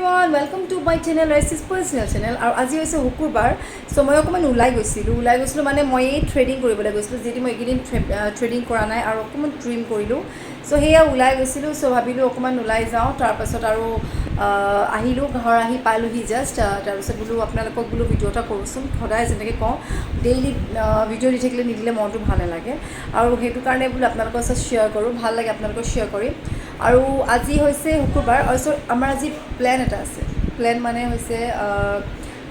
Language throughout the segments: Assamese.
Everyone, welcome to my channel, Rice's personal channel. আৰু আজি হৈছে শুকুৰবাৰ। চ' মই অকণমান ওলাই গৈছিলোঁ। ওলাই গৈছিলোঁ মানে মই এই থ্ৰেডিং কৰিবলৈ গৈছিলোঁ, যিহেতু মই এইকেইদিন থ্ৰেডিং কৰা নাই আৰু অকণমান ট্ৰিম কৰিলোঁ। চ' সেয়া ওলাই গৈছিলোঁ। চ' ভাবিলোঁ অকণমান ওলাই যাওঁ। তাৰপাছত আৰু আহিলোঁ, ঘৰ আহি পালোহি জাষ্ট। তাৰপিছত বোলো আপোনালোকক বোলো ভিডিঅ' এটা কৰোঁচোন। সদায় যেনেকৈ কওঁ, ডেইলি ভিডিঅ' দি থাকিলে নিদিলে মনটো ভাল নালাগে আৰু সেইটো কাৰণে বোলো আপোনালোকৰ ওচৰত শ্বেয়াৰ কৰোঁ, ভাল লাগে আপোনালোকক শ্বেয়াৰ কৰি। আৰু আজি হৈছে শুকুৰবাৰ আৰু চ' আমাৰ আজি প্লেন এটা আছে। প্লেন মানে হৈছে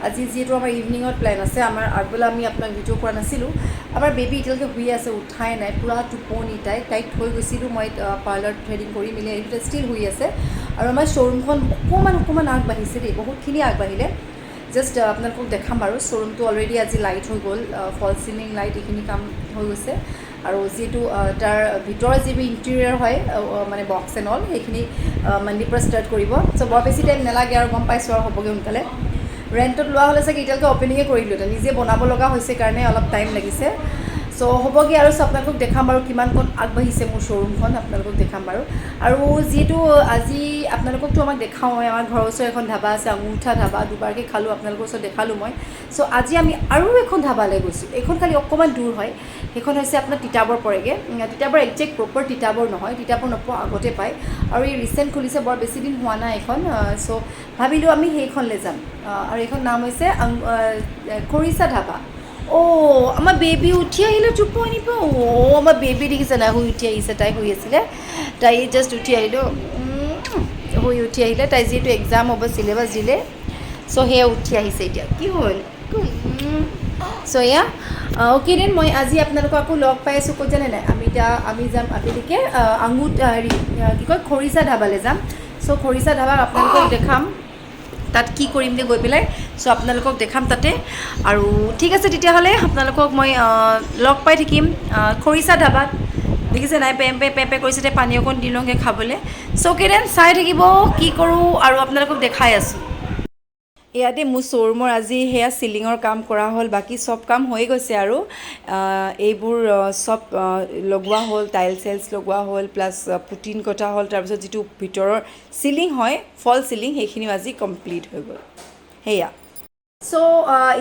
আজি যিহেতু আমাৰ ইভিনিঙত প্লেন আছে আমাৰ। আগবেলা আমি আপোনাক ভিডিঅ' কৰা নাছিলোঁ। আমাৰ বেবী এতিয়ালৈকে শুই আছে, উঠাই নাই, পূৰা টোপনি। তাইক থৈ গৈছিলোঁ মই পাৰ্লাৰত, থ্ৰেডিং কৰি মেলি আহিলোঁ, ষ্টিল শুই আছে। আৰু আমাৰ শ্ব'ৰুমখন অকণমান অকণমান আগবাঢ়িছে দেই, বহুতখিনি আগবাঢ়িলে। জাষ্ট আপোনালোকক দেখাম বাৰু। শ্ব'ৰুমটো অলৰেডি আজি লাইট হৈ গ'ল, ফল চিলিং লাইট এইখিনি কাম হৈ গৈছে। আৰু যিহেতু তাৰ ভিতৰৰ যিবোৰ ইণ্টেৰিয়ৰ হয়, মানে বক্স এণ্ড অল, সেইখিনি মানডেৰ পৰা ষ্টাৰ্ট কৰিব। চ' বৰ বেছি টাইম নালাগে আৰু, গম পাইছোঁ আৰু হ'বগৈ সোনকালে। ৰেণ্টত লোৱা হ'লে চাগে এতিয়ালৈকে অ'পেনিঙে কৰিলোহেঁতেন। নিজে বনাব লগা হৈছে কাৰণে অলপ টাইম লাগিছে। চ' হ'বগৈ আৰু। চ' আপোনালোকক দেখাম বাৰু কিমান কণ আগবাঢ়িছে মোৰ শ্ব'ৰুমখন, আপোনালোকক দেখাম বাৰু। আৰু যিহেতু আজি আপোনালোককতো আমাক দেখাওঁ, আমাৰ ঘৰৰ ওচৰত এখন ধাবা আছে, আঙুঠা ধাবা, দুবাৰকৈ খালোঁ, আপোনালোকৰ ওচৰত দেখালোঁ মই। চ' আজি আমি আৰু এখন ধাবালৈ গৈছোঁ। এইখন খালি অকণমান দূৰ হয়। সেইখন হৈছে আপোনাৰ তিতাবৰ পৰেগৈ। তিতাবৰ, একজেক্ট প্ৰপাৰ তিতাবৰ নহয়, তিতাবৰ নোপোৱা আগতে পায়। আৰু এই ৰিচেণ্ট খুলিছে, বৰ বেছি দিন হোৱা নাই এইখন। চ' ভাবিলোঁ আমি সেইখনলৈ যাম। আৰু এইখন নাম হৈছে খৰিচা ধাবা। অ' আমাৰ বেবী উঠি আহিলে টোপনি পৰা। অ' আমাৰ বেবী দেখিছে নাই, শুই উঠি আহিছে। তাই শুই আছিলে, তাই জাষ্ট উঠি আহিলোঁ, শুই উঠি আহিলে। তাই যিহেতু এক্সাম হ'ব, চিলেবাছ দিলে, চ' সেয়া উঠি আহিছে এতিয়া। কি হ'ল? চ' এয়া অ'কে then, মই আজি আপোনালোকক আকৌ লগ পাই আছোঁ। ক'ত জানে নাই? আমি এতিয়া আমি যাম আবেলিকৈ আঙুত হেৰি কি কয়, খৰিচা ধাবালৈ যাম। চ' খৰিচা ধাবা আপোনালোকক দেখাম, তাত কি কৰিমগৈ গৈ পেলাই। চ' আপোনালোকক দেখাম তাতে। আৰু ঠিক আছে, তেতিয়াহ'লে আপোনালোকক মই লগ পাই থাকিম খৰিচা ধাবাত। দেখিছে নাই, পে পে পে পে কৰিছে। এতিয়া পানী অকণ দি লওঁগৈ খাবলৈ। চ' অ'কে then, চাই থাকিব কি কৰোঁ আৰু আপোনালোকক দেখাই আছোঁ। ইয়াতে মোৰ শ্ব'ৰুমৰ আজি সেয়া চিলিঙৰ কাম কৰা হ'ল, বাকী চব কাম হৈ গৈছে। আৰু এইবোৰ চব লগোৱা হ'ল, টাইলছ চাইলছ লগোৱা হ'ল, প্লাছ পুটিন কটা হ'ল। তাৰপিছত যিটো ভিতৰৰ চিলিং হয়, ফল চিলিং, সেইখিনিও আজি কমপ্লিট হৈ গ'ল সেয়া। চ'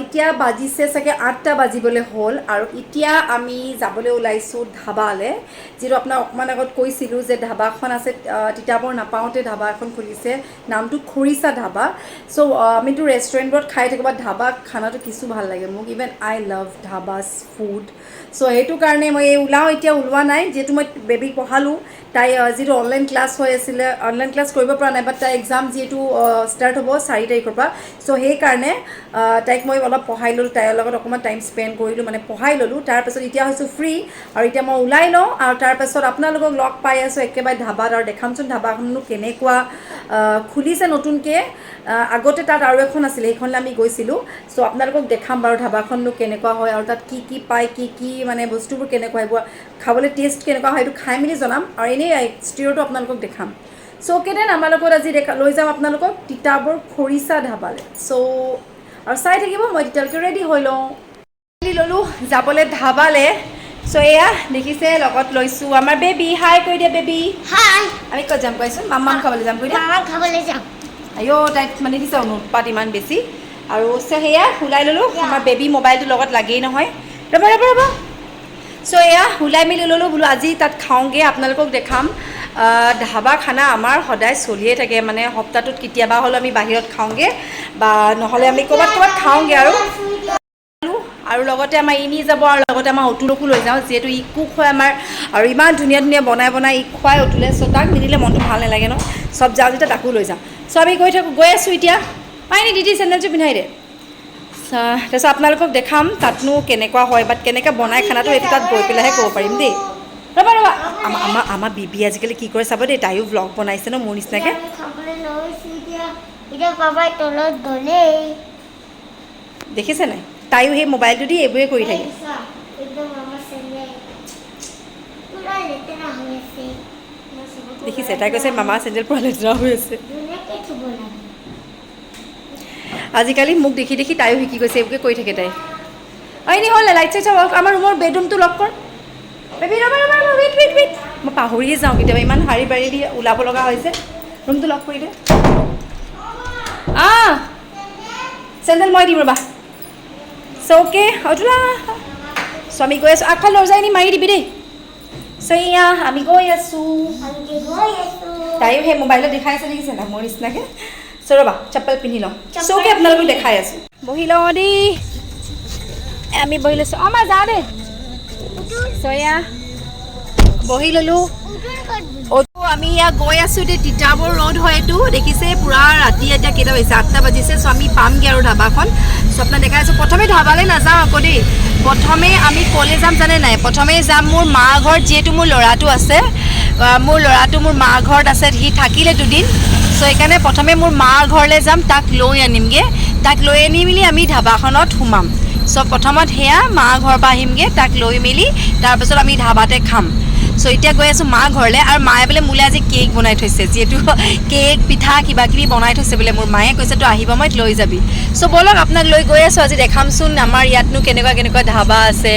এতিয়া বাজিছে চাগে 8টা বাজিবলৈ হ'ল আৰু এতিয়া আমি যাবলৈ ওলাইছোঁ ধাবালৈ, যিটো আপোনাক অকণমান আগত কৈছিলোঁ যে ধাবাখন আছে তিতাবৰ নাপাওঁতে ধাবা এখন খুলিছে, নামটো খৰিচা ধাবা। চ' আমিতো ৰেষ্টুৰেণ্টবোৰত খাই থাকোঁ, বাট ধাবা খানাটো কিছু ভাল লাগে মোক। Even I love dhabas food. So সেইটো কাৰণে মই এই ওলাওঁ। এতিয়া ওলোৱা নাই, যিহেতু মই বেবীক পঢ়ালোঁ। তাই যিটো অনলাইন ক্লাছ হৈ আছিলে, অনলাইন ক্লাছ কৰিব পৰা নাই, বাট তাই এক্সাম যিহেতু ষ্টাৰ্ট হ'ব 4 তাৰিখৰ পৰা, চ' সেইকাৰণে তাইক মই অলপ পঢ়াই ল'লোঁ, তাইৰ লগত অকণমান টাইম স্পেণ্ড কৰিলোঁ, মানে পঢ়াই ল'লোঁ। তাৰপাছত এতিয়া হৈছোঁ ফ্ৰী আৰু এতিয়া মই ওলাই লওঁ আৰু তাৰপাছত আপোনালোকক লগ পাই আছোঁ একেবাৰে ধাবাত। আৰু দেখামচোন ধাবাখননো কেনেকুৱা খুলিছে নতুনকৈ। আগতে তাত আৰু এখন আছিলে, সেইখনলৈ আমি গৈছিলোঁ। চ' আপোনালোকক দেখাম বাৰু ধাবাখননো কেনেকুৱা হয় আৰু তাত কি কি পায়, কি কি মানে বস্তুবোৰ কেনেকুৱা, এইবোৰ খাবলৈ টেষ্ট কেনেকুৱা হয়, সেইটো খাই মেলি জনাম। আৰু এনেই এক্সটেৰিয়ৰটো আপোনালোকক দেখাম। চ' অ'কে then, আমাৰ লগত আজি দেখা লৈ যাম আপোনালোকক তিতাবৰ খৰিচা ধাবালৈ। চ' আৰু চাই থাকিব, মই তেতিয়ালৈকে ৰেডি হৈ লওঁ। ল'লোঁ যাবলৈ ধাবালে। চ' এয়া দেখিছে, লগত লৈছোঁ আমাৰ বেবী। হাই কৈ দিয়া বেবী। হাই। আমি ক'ত যাম কোৱাচোন? মাম্মাম খাবলৈ যাম কৈ দিয়া। মামা খাবলৈ যাম। আইঅ', তাইক মানে দিছে অনুপাত ইমান বেছি। আৰু সেয়া ওলাই ল'লোঁ। আমাৰ বেবী মোবাইলটো লগত লাগেই নহয়। ৰ'বা ৰ'বা ৰ'বা। চ' এয়া ওলাই মেলি ল'লোঁ, বোলো আজি তাত খাওঁগৈ, আপোনালোকক দেখাম। ধাবা খানা আমাৰ সদায় চলিয়ে থাকে, মানে সপ্তাহটোত কেতিয়াবা হ'লেও আমি বাহিৰত খাওঁগৈ বা নহ'লে আমি ক'ৰবাত ক'ৰবাত খাওঁগৈ। আৰু লগতে আমাৰ ইনি যাব আৰু লগতে আমাৰ অতুলকো লৈ যাওঁ, যিহেতু ই কুক হয় আমাৰ আৰু ইমান ধুনীয়া ধুনীয়া বনাই বনাই ই খুৱাই অতুলে। চ' তাক নিদিলে মনটো ভাল নালাগে ন। চব যাওঁ যেতিয়া তাকো লৈ যাওঁ। চ' আমি গৈ থাকোঁ, গৈ আছোঁ এতিয়া। পাইনি দিদি, চেণ্ডেলযোৰ পিন্ধাই দে। তাৰপিছত আপোনালোকক দেখাম তাতনো কেনেকুৱা হয়, বাট কেনেকৈ বনাই খানাটো, সেইটো তাত গৈ পেলাইহে ক'ব পাৰিম দেই। ৰ'বা ৰ'বা, আমাৰ বিবি আজিকালি কি কৰে চাব দেই। তাইও ভ্লগ বনাইছে ন মোৰ নিচিনাকৈ। আমি খাবলৈ লৈছোঁ এতিয়া। এতিয়া পাপাই তলত গ'লেই। দেখিছে নাই, তাইও সেই মোবাইলটো দি এইবোৰে কৰি থাকে। এই চোৱা, একদম আমাৰ চেণ্ডেল পুৰা লেতেৰা হৈ আছে। দেখিছে, তাই কৈছে মামা চেণ্ডেল পুৰা লেতেৰা হৈ আছে। ধুনীয়াকৈ থ'ব লাগে। আজিকালি মোক দেখি দেখি তাইও শিকি গৈছে, এইবোৰকে কৰি থাকে তাই। অ' এনেই হ'ল, লাইট চাইট চাব। আমাৰ ৰুমৰ বেডৰুমটো লক কৰ বেবী। ৰ'বা ৰ'বা ৰ'বা, ৱেইট ৱেইট ৱেইট। মই পাহৰিয়ে যাওঁ কেতিয়াবা, ইমান শাৰী বাৰী দি ওলাব লগা হৈছে। ৰুমটো লক কৰি দে। চেণ্ডেল মই দিম ৰ'বা। চ' অ'কে, অতুলা। চ' আমি গৈ আছোঁ। আগফালে দৰ্জা এনে মাৰি দিবি দেই। চ' এয়া আমি গৈ আছোঁ। আমি গৈ আছো। তাইও সেই মোবাইলত দেখাই আছে, দেখিছে নাই, মোৰ নিচিনাকৈ। চ' ৰ'বা, চপ্পল পিন্ধি লওঁ। চ' অ'কে, আপোনালোকক দেখাই আছোঁ। বহি লওঁ দেই। আমি বহি লৈছোঁ। অঁ মা, যাওঁ দেই। চ' এয়া বহি ল'লোঁ। অ' আমি ইয়াত গৈ আছোঁ এতিয়া। তিতাবৰ ৰ'ড হয় এইটো, দেখিছে পূৰা ৰাতি। এতিয়া কেইটা বাজিছে? 8টা বাজিছে। চ' আমি পামগৈ আৰু ধাবাখন। চ' আপোনাক দেখাই আছোঁ। প্ৰথমে ধাবালৈ নাযাওঁ আকৌ দেই। প্ৰথমে আমি ক'লৈ যাম জানে নাই? প্ৰথমে যাম মোৰ মা ঘৰত, যিহেতু মোৰ ল'ৰাটো আছে। মোৰ ল'ৰাটো মোৰ মা ঘৰত আছে, সি থাকিলে দুদিন। চ' সেইকাৰণে প্ৰথমে মোৰ মা ঘৰলৈ যাম, তাক লৈ আনিমগৈ। তাক লৈ আনি মেলি আমি ধাবাখনত সোমাম। চ' প্ৰথমত সেয়া মা ঘৰৰ পৰা আহিমগৈ, তাক লৈ মেলি তাৰপিছত আমি ধাবাতে খাম। চ' এতিয়া গৈ আছোঁ মা ঘৰলৈ। আৰু মায়ে বোলে মোলৈ আজি কেক বনাই থৈছে, যিহেতু কেক, পিঠা কিবা কিবি বনাই থৈছে বোলে। মোৰ মায়ে কৈছে, তই আহিব মই লৈ যাবি। চ' ব'লক, আপোনাক লৈ গৈ আছোঁ। আজি দেখামচোন আমাৰ ইয়াতনো কেনেকুৱা কেনেকুৱা ধাবা আছে।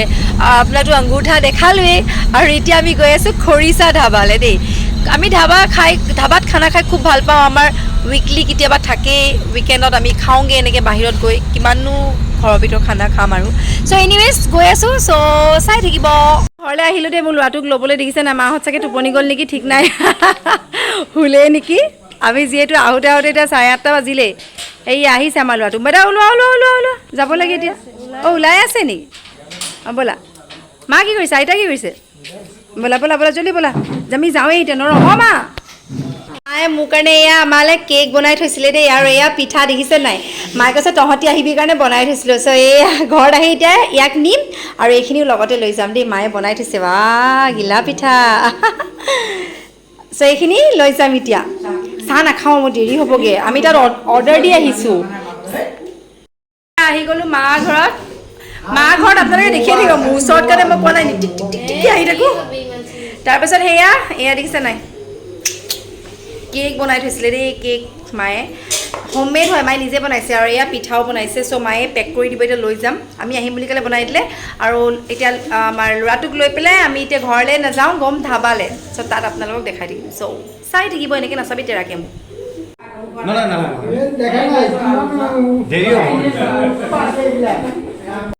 আপোনাৰতো আংগুঠা দেখালোৱেই আৰু এতিয়া আমি গৈ আছোঁ খৰিচা ধাবালৈ দেই। আমি ধাবাত খানা খাই খুব ভাল পাওঁ। আমাৰ উইকলি কেতিয়াবা থাকেই, উইকেণ্ডত আমি খাওঁগৈ এনেকৈ বাহিৰত গৈ। কিমাননো ঘৰৰ ভিতৰত খানা খাম আৰু। চ' এনিৱেজ, গৈ আছোঁ, চ' চাই থাকিব। ঘৰলৈ আহিলোঁ দেই মোৰ ল'ৰাটোক ল'বলৈ। দেখিছে নাই, মাহঁত চাগে টোপনি গ'ল নেকি, ঠিক নাই, শুলেই নেকি। আমি যিহেতু আহোঁতে আহোঁতে এতিয়া 8:30 বাজিলেই। এই আহিছে আমাৰ ল'ৰাটো। বেটা, ওলোৱা ওলোৱা ওলোৱা ওলোৱা, যাব লাগে এতিয়া। অঁ, ওলাই আছে নেকি? অঁ, ব'লা। মা কি কৰিছে? আইতা কি কৰিছে? ব'লা ব'লা ব'লা, জল্দি ব'লা। আমি যাওঁৱেই এতিয়া, নৰওঁ। অঁ মা, মায়ে মোৰ কাৰণে এয়া আমালৈ কেক বনাই থৈছিলে দেই আৰু এয়া পিঠা, দেখিছে নাই? মায়ে কৈছে, তহঁতি আহিবি কাৰণে বনাই থৈছিলোঁ। চ' এয়া ঘৰত আহি এতিয়া ইয়াক নিম আৰু এইখিনিও লগতে লৈ যাম দেই। মায়ে বনাই থৈছে বা ঘিলা পিঠা। চ' এইখিনি লৈ যাম এতিয়া। চাহ নাখাওঁ, মোৰ দেৰি হ'বগৈ। আমি তাত অৰ্ডাৰ দি আহিছোঁ। আহি গ'লোঁ মা ঘৰত। মা ঘৰত আপোনালোকে দেখিয়ে থাকিব, মোৰ ওচৰত কাৰণে মই কোৱা নাই নি, টিক টিক টিক টিককৈ আহি থাকোঁ। তাৰপিছত সেয়া এয়া দেখিছে নাই, কেক বনাই থৈছিলে দেই। কেক মায়ে হোমমেড হয়, মায়ে নিজে বনাইছে আৰু এয়া পিঠাও বনাইছে। চ' মায়ে পেক কৰি দিব, এতিয়া লৈ যাম। আমি আহিম বুলি ক'লে বনাই দিলে। আৰু এতিয়া আমাৰ ল'ৰাটোক লৈ পেলাই আমি এতিয়া ঘৰলৈ নাযাওঁ, গম ধাবালৈ। চ' তাত আপোনালোকক দেখাই থাকিম। চ' চাই থাকিব। এনেকৈ নাচাবি তেৰাকে মোক। না না না, দেৰি হ'ব।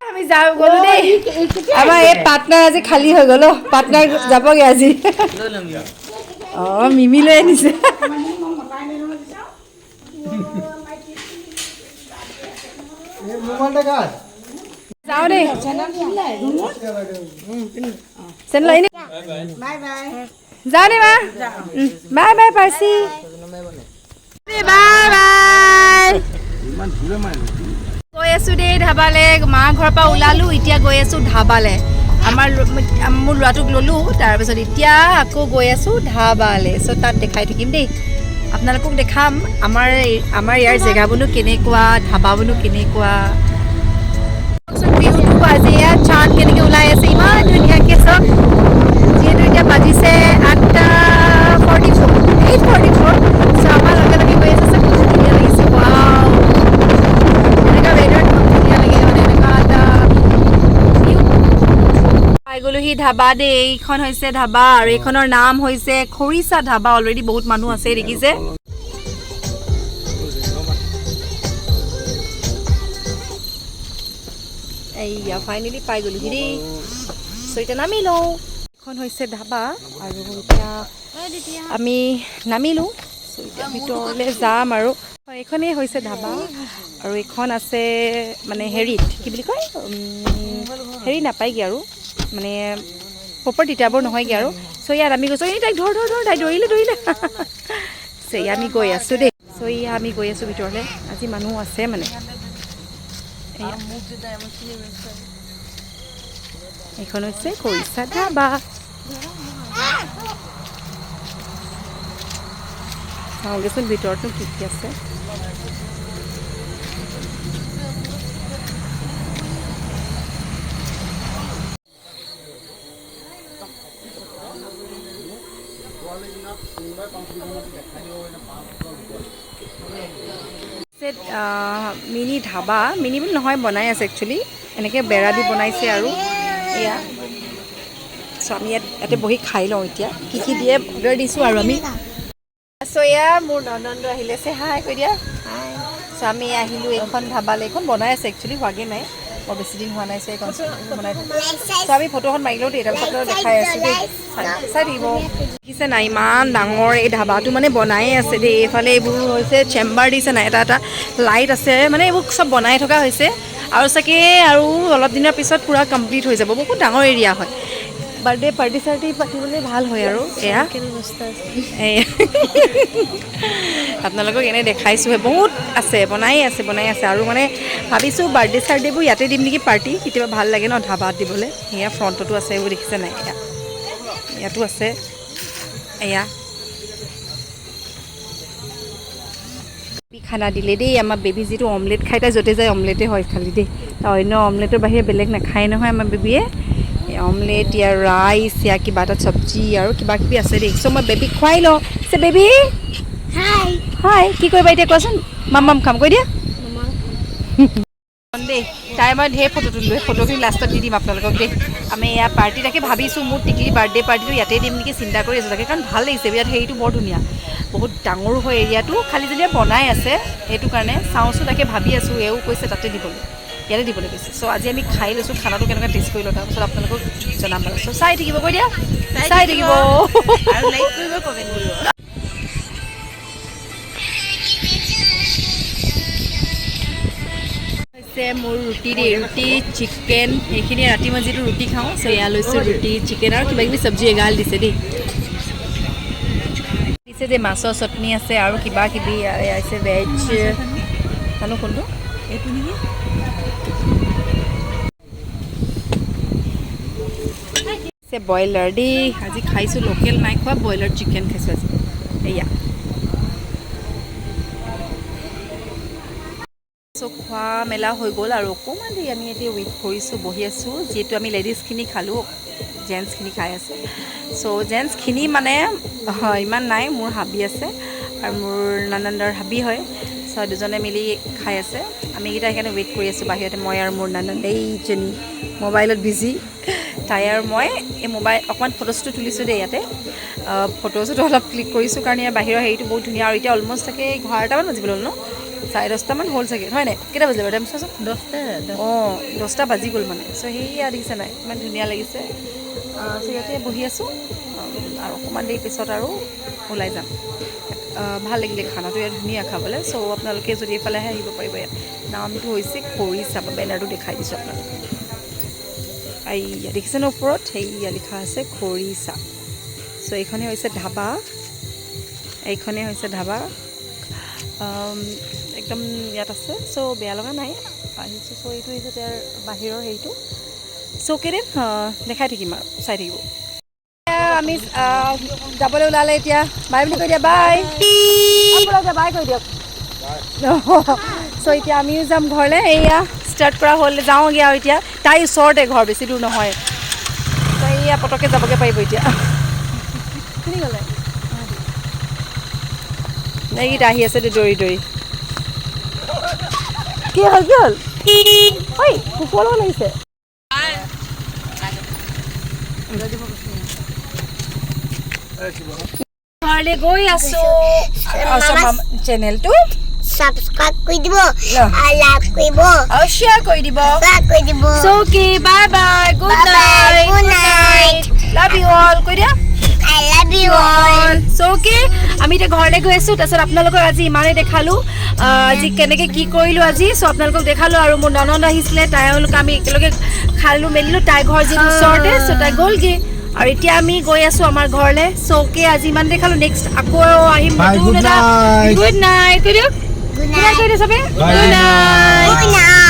আমি যাওঁ, গ'লো দেই। আমাৰ এই পাৰ্টনাৰ আজি খালী হৈ গ'ল। অ' পাৰ্টনাৰ যাবগৈ আজি। অঁ, মিমি লৈ আনিছে। যাওঁ দেই। চেণ্ডেল আনি যাওঁ দেই মা। Bye bye Percy, bye bye. গৈ আছোঁ দেই ধাবালে। মা ঘৰৰ পৰা ওলালোঁ, এতিয়া গৈ আছোঁ ধাবালে। মোৰ ল'ৰাটোক ল'লোঁ, তাৰপিছত এতিয়া আকৌ গৈ আছোঁ ধাবালে। চ' তাত দেখাই থাকিম দেই, আপোনালোকক দেখাম আমাৰ ইয়াৰ জেগাবোৰনো কেনেকুৱা, ধাবাবোৰনো কেনেকুৱা। ভিউটো আজি ইয়াত চাঁদ কেনেকৈ ওলাই আছে ইমান ধুনীয়াকৈ চব। যিহেতু এতিয়া বাজিছে 8:44, 8:44। চ' আমাৰ লগে লগে গৈ আছে চব। খুব ধুনীয়া লাগিছে। ৱাও, এনেকুৱা ৱেডাৰ খুব ধুনীয়া লাগে, মানে এনেকুৱা এটা ভিউ। পাই গ'লোহি ধাবা দেই। এইখন হৈছে ধাবা আৰু এইখনৰ নাম হৈছে খৰিচা ধাবা। অলৰেডি বহুত মানুহ আছে, দেখিছে। এইয়া ফাইনেলি পাই গ'লোহি দেই। চ' এতিয়া নামি লওঁ। এইখন হৈছে ধাবা আৰু এতিয়া আমি নামিলোঁ। চ' এতিয়া ভিতৰলৈ যাম আৰু এইখনেই হৈছে ধাবা আৰু এইখন আছে মানে হেৰিত, কি বুলি কয়, হেৰি নাপায়গৈ আৰু, মানে প্ৰপাৰ তিতাবৰ নহয়গৈ আৰু। চ' ইয়াত আমি গৈছোঁ। এই তাইক ধৰ ধৰ ধৰ, তাই দৌৰিলে দৌৰিলে। চ' এয়া আমি গৈ আছোঁ দেই। চ' এয়া আমি গৈ আছোঁ ভিতৰলৈ। আজি মানুহ আছে মানে। এয়া এইখন হৈছে খৰিচা ধাবা। চাওঁগৈচোন ভিতৰতনো কি কি আছে। মিনি ধাবা, মিনি বুলি নহয়, বনাই আছে একচুৱেলি। এনেকৈ বেৰা দি বনাইছে আৰু এয়া। চ' আমি ইয়াতে বহি খাই লওঁ। এতিয়া কি কি দিয়ে, অৰ্ডাৰ দিছোঁ আৰু আমি। চ' এয়া মোৰ ননন্দ আহিলে। চে হাই কৈ দিয়া। চ' আমি আহিলোঁ এইখন ধাবালৈ। এইখন বনাই আছে, একচুৱেলি হোৱাগৈ নাই, বৰ বেছি দিন হোৱা নাই। চ' এইখন বনাই। চ' আমি ফটোখন মাৰি লওঁ দেই, তাৰপিছত আপোনালোক দেখাই আছোঁ দেই, চাই চাই থাকিব। দেখিছে নাই, ইমান ডাঙৰ এই ধাবাটো, মানে বনায়ে আছে দেই। এইফালে এইবোৰ হৈছে চেম্বাৰ দিছে নাই, এটা এটা লাইট আছে, মানে এইবোৰ চব বনাই থকা হৈছে আৰু চাগে আৰু অলপ দিনৰ পিছত পূৰা কমপ্লিট হৈ যাব। বহুত ডাঙৰ এৰিয়া হয়, বাৰ্থডে পাৰ্টি চাৰ্টি পাতিবলৈ ভাল হয়। আৰু এয়া এয়া আপোনালোকক এনেই দেখাইছোঁহে, বহুত আছে, বনাই আছে, বনাই আছে। আৰু মানে ভাবিছোঁ বাৰ্থডে চাৰ্থডেবোৰ ইয়াতে দিম নেকি পাৰ্টি কেতিয়াবা, ভাল লাগে ন ধাবাত দিবলৈ। এয়া ফ্ৰণ্টতো আছে এইবোৰ, দেখিছে নাই? এয়া ইয়াতো আছে। এয়া খানা দিলে দেই আমাৰ বেবী, যিটো অমলেট খায়, তাই য'তে যায় অমলেটে হয় খালি দেই, তাই অন্য অমলেটৰ বাহিৰে বেলেগ নাখায় নহয় আমাৰ বেবীয়ে। অমলেট, ইয়াৰ ৰাইচ, ইয়াৰ কিবা এটা চব্জি আৰু কিবা কিবি আছে দেই। চ' মই বেবীক খুৱাই লওঁ। চে বেবী। হাই। হাই। কি কৰিবা এতিয়া কোৱাচোন? মাম মাম খাম কৈ দিয়া দেই। তাই মই ঢেৰ ফটো তুলিলোঁ, সেই ফটোখিনি লাষ্টত দি দিম আপোনালোকক দেই। আমি এয়া পাৰ্টি তাকে ভাবিছোঁ, মোৰ টিকলি বাৰ্থডে পাৰ্টিটো ইয়াতে দিম নেকি চিন্তা কৰি আছোঁ তাকে, কাৰণ ভাল লাগিছে ইয়াত। হেৰিটো বৰ ধুনীয়া, বহুত ডাঙৰো হয় এৰিয়াটো, খালি যেনিবা বনাই আছে সেইটো কাৰণে। চাওঁচোন, তাকে ভাবি আছোঁ। এও কৈছে তাতে দিবলৈ, ইয়াতে দিবলৈ কৈছে। চ' আজি আমি খাই লৈছোঁ, খানাটো কেনেকুৱা টেষ্ট কৰি লওঁ, তাৰপিছত আপোনালোকক জনাম বাৰু। চ' চাই থাকিব কৈ দিয়া, চাই থাকিব। আৰু লাইক কৰিব, কমেণ্ট কৰিব। হৈছে মোৰ ৰুটি দেই, ৰুটি চিকেন এইখিনি। ৰাতি মই যিটো ৰুটি খাওঁ, চ' এয়া লৈছোঁ ৰুটি চিকেন আৰু কিবা কিবি চব্জি এগাল দিছে দেই। দিছে যে মাছৰ চাটনি আছে আৰু কিবা কিবি, আৰু এয়া আছে ভেজ। জানো কোনটো। এইটো নেকি? আছে ব্ৰইলাৰ দেই। আজি খাইছোঁ, লোকেল নাই খোৱা, ব্ৰইলাৰ চিকেন খাইছোঁ আজি। এয়া চ' খোৱা মেলা হৈ গ'ল আৰু অকণমান দেৰি আমি এতিয়া ৱেইট কৰিছোঁ, বহি আছোঁ। যিহেতু আমি লেডিজখিনি খালোঁ, জেণ্টছখিনি খাই আছে। চ' জেণ্টছখিনি মানে হয়, ইমান নাই, মোৰ হাবি আছে আৰু মোৰ ননন্দৰ হাবি হয়। চ' দুজনে মিলি খাই আছে, আমিকেইটা সেইকাৰণে ৱেইট কৰি আছোঁ বাহিৰতে। মই আৰু মোৰ ননন্দ, এইজনী মোবাইলত বিজি, তাই আৰু মই এই মোবাইল অকণমান ফটো চটো তুলিছোঁ দেই ইয়াতে। ফটো চটো অলপ ক্লিক কৰিছোঁ, কাৰণ ইয়াৰ বাহিৰৰ হেৰিটো বহুত ধুনীয়া। আৰু এতিয়া অলমষ্ট চাগে 11টামান বাজিবলৈ হ'ল ন, 10:30মান হ'ল চাগে, হয় নাই? কেইটা বাজিলে বাৰু টাইম চোৱাচোন। 10টা। অঁ, 10টা বাজি গ'ল মানে। চ' সেইয়া দেখিছে নাই, ইমান ধুনীয়া লাগিছে। চ' ইয়াতে বহি আছোঁ আৰু অকণমান দেৰি পিছত আৰু ওলাই যাম। ভাল লাগিলে, খানাটো ইয়াত ধুনীয়া খাবলৈ। চ' আপোনালোকে যদি এইফালে আহে, আহিব পাৰিব ইয়াত। নামটো হৈছে খৰিচা, বেনাৰটো দেখাই দিছোঁ আপোনালোকক। এইয়া দেখিছে ন ওপৰত সেইয়া লিখা আছে খৰিচা। চ' এইখনেই হৈছে ধাবা, এইখনেই হৈছে ধাবা। একদম ইয়াত আছে। চ' বেয়া লগা নাই, আহিছোঁ। চ' এইটো হৈছে তাৰ বাহিৰৰ হেৰিটো। চ' কেইদিন দেখাই থাকিম আৰু চাই থাকিব। এতিয়া আমি যাবলৈ ওলালে, এতিয়া বাই বুলি কৈ দিয়া, বাই বাই কৈ দিয়ক। চ' এতিয়া আমিও যাম ঘৰলৈ। এইয়া ষ্টাৰ্ট কৰা হ'ল, যাওঁগৈ আৰু এতিয়া। তাইৰ ওচৰতে ঘৰ, বেছি দূৰ নহয়। ত' এইয়া পটককৈ যাবগৈ পাৰিব এতিয়া। শুনি গ'লে এইকেইটা আহি আছে দে দৌৰি দৌৰি। কি হ'ল, কি হ'ল? ঐ, কুকুৰৰ লগত লাগিছে। ঘৰলৈ গৈ আছো। চেনেলটো ছাবস্ক্ৰাইব কৰি দিব আৰু লাইক কৰিব। আৰু শ্বেয়াৰ কৰি দিব। শ্বেয়াৰ কৰি দিব। So okay, bye bye, good Bye bye, night. Good night. Love you all কৈ দিয়া। I love you all. So okay, আমি এতিয়া ঘৰলৈ গৈ আছোঁ। তাৰপিছত আপোনালোকক আজি ইমানেই দেখালোঁ, আজি কেনেকৈ কি কৰিলোঁ আজি চ' আপোনালোকক দেখালোঁ। আৰু মোৰ ননন্দ আহিছিলে, তেওঁলোক আমি একেলগে খালোঁ মেলিলোঁ। তাইৰ ঘৰ যিটো ওচৰতে, চ' তাই গ'লগৈ আৰু এতিয়া আমি গৈ আছোঁ আমাৰ ঘৰলৈ। চ' অ'কে, আজি ইমান দেখালোঁ, নেক্সট আকৌ আহিম। Bye, নতুন good এটা night. Good night কৈ দিয়ক। Good good night কৈ নাইট। দিয়ক চবে। Bye. Good night. Good night.